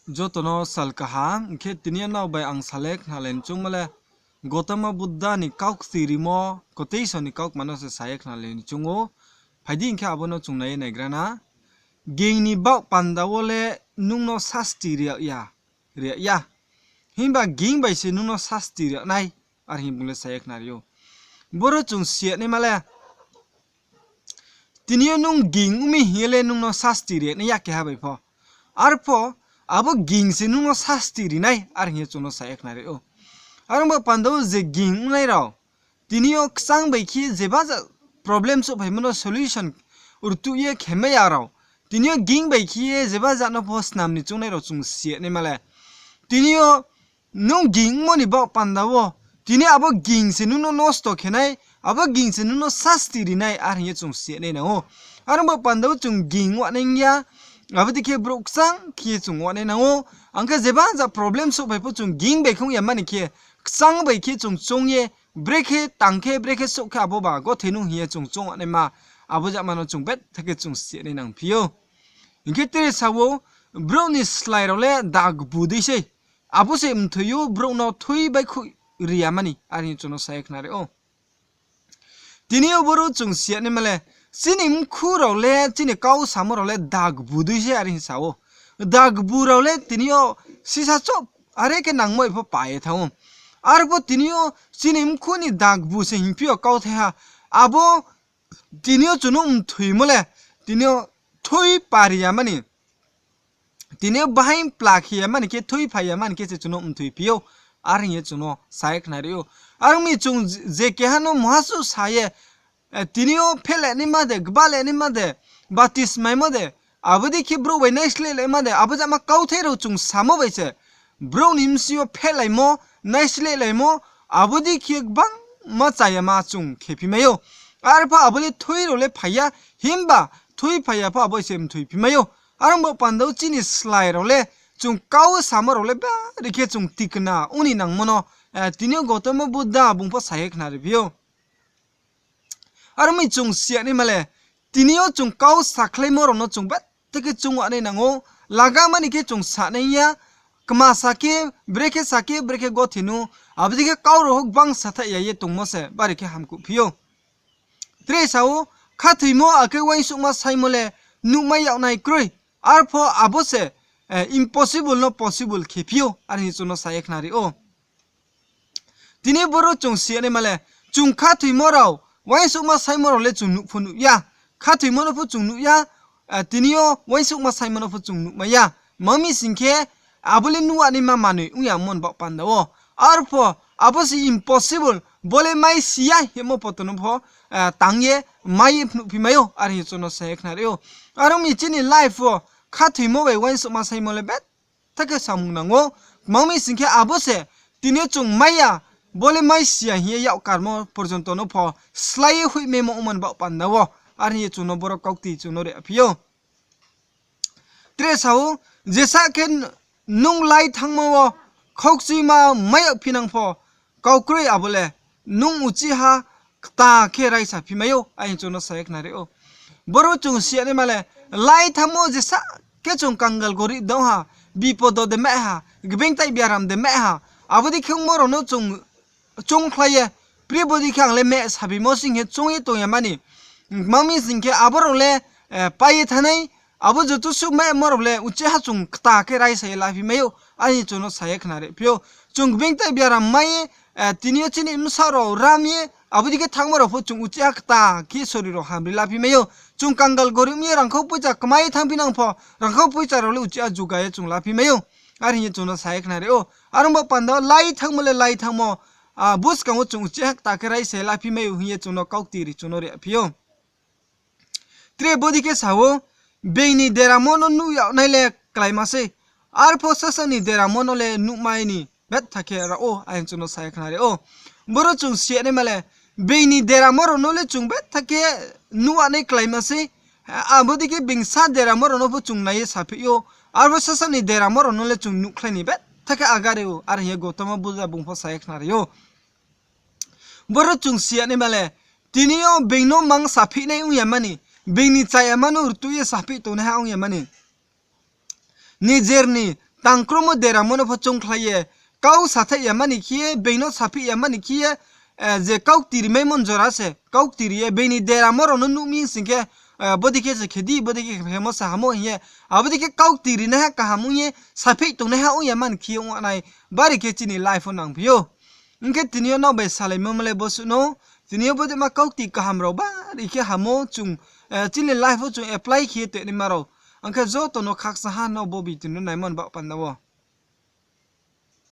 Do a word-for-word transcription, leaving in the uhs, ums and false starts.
Joto no sal kaham, hing khe tini yo nrao bai ang sa le khnalai ni choungmo le, Gotama Buddha ni kaukti rimo, quotation ni kaukma no se sa ye khnalai ni choung ou. Phai di hing khe abo no chung nai ye naigra na. Ging ni baoh panda wo le nung no sasti ri ya, ri ya. Himba ging bai se nung no sasti ri nai, are hing bung le sa ye khnari ou. Boro chung si ya naima le, tini yo nung ging ong mi hing ye le nung no sasti ri nai ya keha bai pho. Arpho, abo ging se nung no sasti ri nai, are hing ye chung no sa ye khnari ou. Are ong baoh panda wo je ging ongnai rao, tini yo kchang bai khe jeba ja problem souhphaimo no solution rtuh ye khemai ya rao, tini yo ging bai khe ye jeba ja no pho snam ni choungnai rao chung si ya naima le. Tini yo nung ging ongmo ni baoh panda wo, tini abo ging se nung no nosto khe nai, abo ging se nung no sasti ri nai, are hing ye chung si ya nai nang ou. Are ong baoh panda wo chung ging ong nai ya, abo dei khe brouh kchang khe ye chung ong nai nang ou. Ang khe jeba ja problem souhphai pho chung ging bai khe ong ya mani khe, kchang bai khe chung choung ye, brekhe tang khe, brekhe souh khe abo ba gothe nung hing ye chung choung naima, abo jama no chung betha khe chung si ya nai nangphi ou. Hing khe tre sa ou, brouh ni slái rao le dagbu dei sei. Abo se mthoi ou brouh no thui baihkhouh ri ya mani, are hing chung no sa ye khnari ou. Tini yo boro chung si ya naima le, chini mkhu rao le, chini kau samo rao le dagbu dei sei, are hing sa ou. Dagbu rao le tini yo sisa chouh are khe nangmo pho pa ye thanng ou. Arpho tini yo chini mkhu ni dagbu se hingphi yo kauthaiha. Abo tini yo chung no mthoimo le, tini yo thui pari ya mani, tini yo bahaing pla khe ya mani khe, thui phai ya mani khe se chung no mthoiphi ou, are hing ye chung no sa ye khnari ou. Are ong mi chung je keha no muha suh sa ye, tini yo phehlai naima de, gbalai naima de, baptismaimo de, abo dei khe brouh bai naisleh laima de, abo jama kauthai rao chung samo bai se, brouh ni bsing yo phehlaimo, naisleh laimo, abo dei khe gbangma chayama chung khephimai ou. Arpho abo le thui rao le phai ya, himba thui phai ya pho abo se mthoiphimai ou. Are ong baoh panda wo chini slái rao le, chung kau samo rao le bari khe chung tikna ong ni nangmo no, tini yo Gotama Buddha bung pho sa ye khnariphi ou. Are ong mi chung si ya naima le, tini yo chung kau sakhlaimo rao no chung betha khe choung nai nang ou, laga mani khe chung sa nai ya, kma sa khe, brekhe sa khe, brekhe gothe nu, abo dei khe kau rao hoh gbang sathaih ya ye tongmo se bari khe hamkuhphi ou. Tre sa ou, khathoimo akhe uaingsouhma saimo le nuhmai yag nai kroi, arpho abo se impossible no possible khephi ou, are hing chung no sa ye khnari ou. Tini boro chung si ya naima le, chung khathoimo rao, uaingsouhma saimo rao le chung nuh pho nuh ya, khathoimo no pho chung nuh ya, tini yo uaingsouhma saimo no pho chung nuhmai ya. Tma mi sing khe, abo le nuh ya naima manoi ong ya mo ni baoh panda wo. Arpho, abo se impossible, bo le mai si ya hingmo poto no pho, tang ye, mai ye phnuhphimai ou, are hing chung no sa ye khnari ou. Are ong mi chini life wo, khathoimo bai uaingsouhma saimo le betha khe samung nang ou. Tma mi sing khe abo se, tini yo chung mai ya, bo le mai si ya hing ye yak karmo porjonto no pho, slái ye hoihmaimo ongmo ni baoh panda wo, are hing ye chung no boro kaukti chung no riphi ou. Tre sa ou, jesa khe nung lái thanngmo wo khaukchuima mai yagphi nang pho, kau kroi abo le, nung uchih ha kta khe raisa phimai ou, are hing chung no sa ye khnari ou. Boro chung si ya naima le, lái thanngmo jesa khe chung kangal gorib dong ha, bipodo de mai ha, gbeing tai biaram de mai ha, abo dei khe ongmo rao no chung choungkhlai ye, pri bo dei khe ang le meh sabimo sing khe choung ye tong ya mani. Tma mi sing khe abo rao le, pai ye thanng nai, abo joto suh maimo rao le uchih ha chung kta khe raisa ye laphimai ou, are hing chung no sa ye khnariphi ou. Chung gbeing tai biaram mai ye, tini yo chini bsaoh rao ram ye, abo dei khe thanngmo rao pho chung uchih ha kta khe sori rao hamri laphimai ou. Chung kangal gorib ong ye rangkhau poicha kmai ye thanngphi nang pho, rangkhau poicha rao le uchih ha juga ye chung laphimai ou, are hing ye chung no sa ye khnari ou. Are ong baoh panda wo lái thanngmo le lái thanngmo, buskang wo chung uchih ha kta khe raisa ye laphimai ou hing ye chung no kaukti ri chung no riphi ou. Tre bo dei khe sa ou, being ni deramo no nuh yag nai le kláima sei, arpho sasa ni deramo no le nuhmai ni betha khe rao ou, are hing chung no sa ye khnari ou. Boro chung si ya naima le, being ni deramo rao no le chung betha khe nuh ya nai kláima sei, abo dei khe being sa deramo rao no pho chung nai ye sapheih ou, arpho sasa ni deramo rao no le chung nuhkhlai ni betha khe agari ou, are hing ye Gotama Buddha bung pho sa ye khnari ou. Boro chung si ya naima le, tini yo being no mang sapheih nai ong ya mani, being ni chayama no rtuh ye sapheih tongnaiha ong ya mani. Nijer ni tangkromo deramo no pho choungkhlai ye, kau sathaih ya mani khe ye, being no sapheih ya mani khe ye, je kaukti rimaimo jora se kaukti ri ye, being ni deramo rao no nuh mi sing khe, bodei khe se khe di, bodei khe khemo se hamo hing ye, abo dei khe kaukti rinaiha kaham ong ye, sapheih tongnaiha ong ya mani khe ye ong nai, bari khe chini life wo nangphi ou. Hing khe tini yo nrao bai salaimo le bo suh no, tini yo bodei ma kaukti kaham rao bari khe hamo chung, chini life wo chung apply khe ye tongnaima rao. Ang khe joto no khakchang ha nrao bo video no naimo ni baoh panda wo.